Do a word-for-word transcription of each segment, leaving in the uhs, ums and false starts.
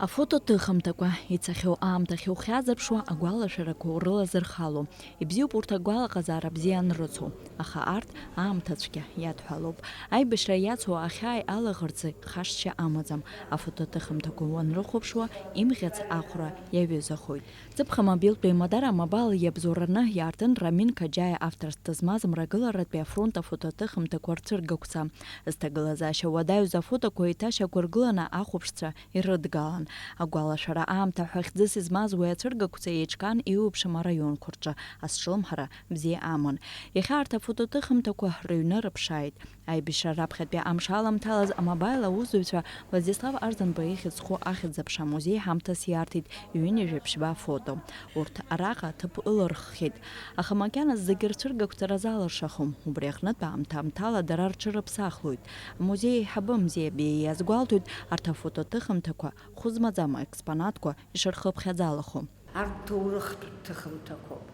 Афотоҭыхымҭақәа ицахьоу аамҭахь ухьазырԥшуа агәалашәарақәа урылазырхало. Ибзиоуп урҭ агәалаҟазаара бзиа анрыцу, аха арҭ аамҭа цәгьа иадҳәалоуп. Аибашьра иацу ахьааи алаӷырӡи хашҭшьа амаӡам. Афотоҭыхымҭақәа уанрыхәаԥшуа, имӷьац ахәра иаҩызахоит. Ҵыԥх амобилтә еимадара амобаил иабзоураны иаартын Рамин Каџьаиа авторс дызмаз мрагыларатәи афронт афотоҭыхымҭақәа рцәыргақәҵа. Зҭагылазаашьа уадаҩыз афотоқәа еиҭашьақәыргыланы ахәаԥшцәа ирыдгалан. Агәалашәара аамҭа ҳәа хьӡыс измаз уи ацәыргақәҵа еиҿкаан еиуеиԥшым араионқәа рҿы азҿлымҳара бзиа аман. Иахьа арҭ афотоҭыхымҭақәа рыҩны рыԥшааит. Аибашьра раԥхьатәи амш аламҭалаз амобаил аусзуҩцәа Владислав Арӡынба ихьӡ зху ахьӡ-аԥша амузеи ҳамҭас иарҭеит ҩынҩажәи ԥшьба афото. Урҭ араҟа аҭыԥ ылырххьеит. Аха макьаназ зегьы рцәыргақәҵара залыршахом. Убри аҟнытә аамҭа-аамҭала дара рҽырыԥсахлоит. Амузеи аиҳабы Мзиа Беиа иазгәалҭоит, арҭ афотоҭыхымҭақәа хәы змаӡам аекспонатқәа ишырхыԥхьаӡалахо. Арҭ ҭоурыхтә ҭыхымҭақәоуп.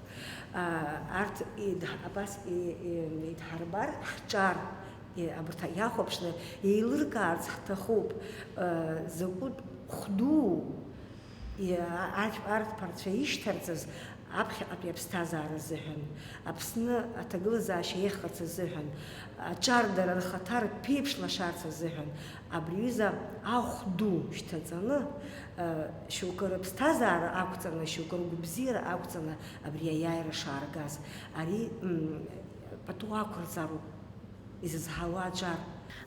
Арҭ еидҳ-, абас е-, е-, еидҳарбар, ҳҿар, е-, абарҭ иахәаԥшны еилыркаарц ҳҭахуп, закәытә хәдуу, е-, арҭ-, арҭ ԥарцәа ишьҭарҵаз аԥхьаҟатәи аԥсҭазаара азыҳәан, Аԥсны аҭагылазаашьа еиӷьхарц азыҳәан, аҿар дара рхаҭа рԥеиԥш лашарц азыҳәан, абри аҩыза ахә ду шьҭаҵаны, шьоукы рыԥсҭазаара ақәҵаны, шьоукы ргәабзиара ақәҵаны абри аиааира шааргаз, ари, м, пату ақәырҵароуп изызҳауа аҿар.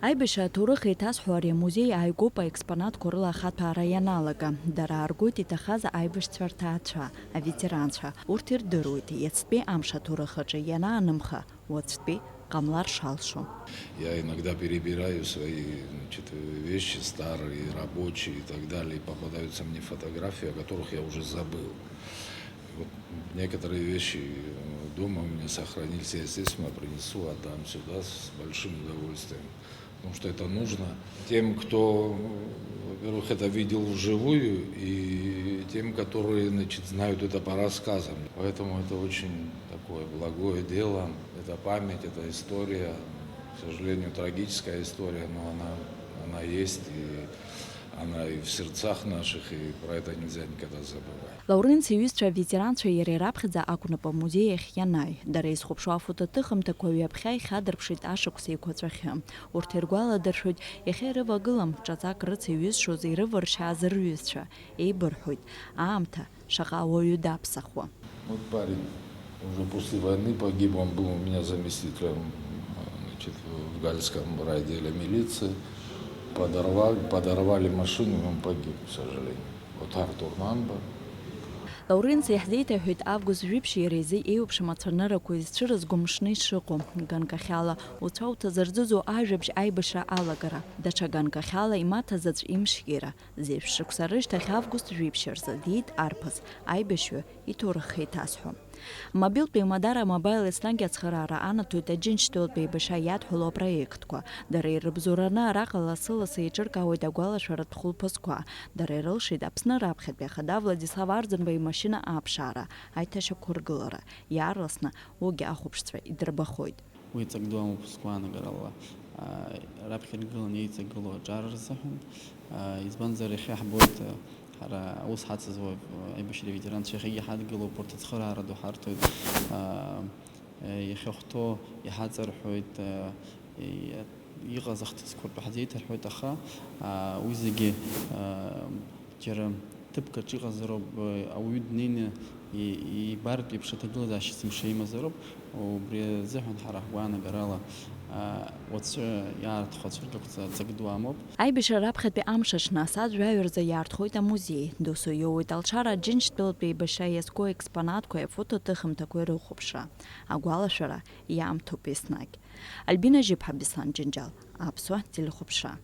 Аибашьра аҭоурых еиҭазҳәо ари амузеи ааигәоуп аекспонатқәа рыла ахаҭәаара ианалага. Дара ааргоит иҭахаз аибашьцәа рҭаацәа, аветеранцәа. Урҭ ирдыруеит, иацтәи амш аҭоурых аҿы ианаанымха, уаҵәтәи ҟамлар шалшо. Я иногда перебираю свои, значит, вещи старые, рабочие и так далее, и попадаются мне фотографии, о которых я уже забыл. И вот некоторые вещи, э, дома у меня сохранились, я, естественно, принесу, отдам сюда с большим удовольствием, потому что это нужно тем, кто, во-первых, это видел вживую, и тем, которые, значит, знают это по рассказам. Поэтому это очень такое благое дело. Это память, это история. К сожалению, трагическая история, но она, она есть, и она и в сердцах наших, и про это нельзя никогда забывать. Лауренц иҩызцәа аветеранцәа иара ираԥхьаӡа акәнап амузеи ахь ианааи. Дара изхәаԥшуа афотоҭыхымҭақәа ҩаԥхьа ихьадырԥшит ашықәс еиқәаҵәахьы. Урҭ иргәаладыршәоит, иахьа ирывагылам, ҿаҵак рыцеиҩызшоз ирывыршьааз рҩызцәа. Еибырҳәоит аамҭа шаҟа ауаҩы даԥсахуа. Вот парень уже после войны погиб, он был у меня заместителем, значит, в Гальском райотделе милиции. Подорвали, подорвали машину, и он погиб, к сожалению. Вот Артур Намба. Лауренц иаҳзеиҭаҳәеит август жәиԥшь иара изы еиуеиԥшым ацәаныррақәа изцәырызго мшны ишыҟоу. Ганкахьала уцәа уҭазырӡыӡо ажәабжь аибашьра алагара, даҽа ганкахьала имаҭа заҵә имшьира. Зежә шықәса рышьҭахь август жәиԥшь рзы диит арԥыс, аибашьҩы иҭоурых еиҭазҳәо. Мобилтә еимадара Мобаил еснагь ацхыраара анаҭоит Аџьынџьтәылатә еибашьра иадҳәалоу апроектқәа. Дара ирыбзоураны араҟа лассы-лассы еиҿыркаауеит агәалашәаратә хәылԥазқәа. Дара ирылшеит Аԥсны раԥхьатәи ахада Владислав Арӡынба имашьына аԥшаара, аиҭашьақәыргылара. Иаарласны уигьы ахәаԥшцәа идырбахоит. Уи ҵак ду амоуп сгәаанагарала. Аа, раԥхьа иргыланы еиҵагылоу аҿар рзыҳәан, аа, избанзар, иахьа ҳбоит, ҳара аус ҳацызуа, аибашьра ветеранцәа иахьагьы ҳадгылоуп, урҭ ацхыраара ду ҳарҭоит, аа, иахьахәҭоу иҳаҵарҳәоит, аа, и-, иҟаз ахҭысқәа ртәы ҳзеиҭарҳәоит, аха, аа, уи зегьы, аа, џьара ҭыԥк аҿы иҟазароуп, ауаҩы днеины и-, ибартә еиԥш аҭагылазаашьа есымша имазароуп, убри азыҳәан ҳара ҳгәаанагарала, а, уаҵәы иаартхо ацәыргақәҵа ҵак ду амоуп. Аибашьра раԥхьатәи амш аҽны асааҭ жәаҩа рзы иаартхоит амузеи. Досу иоуеит алшара Аџьынџьтәылатәи еибашьра иазку аекспонатқәеи афотоҭыхымҭақәеи рыхәаԥшра. Агәалашәара иаамҭоуп еснагь. Альбина Жьыԥҳа, Беслан Џьынџьал, Аԥсуа телехәаԥшра.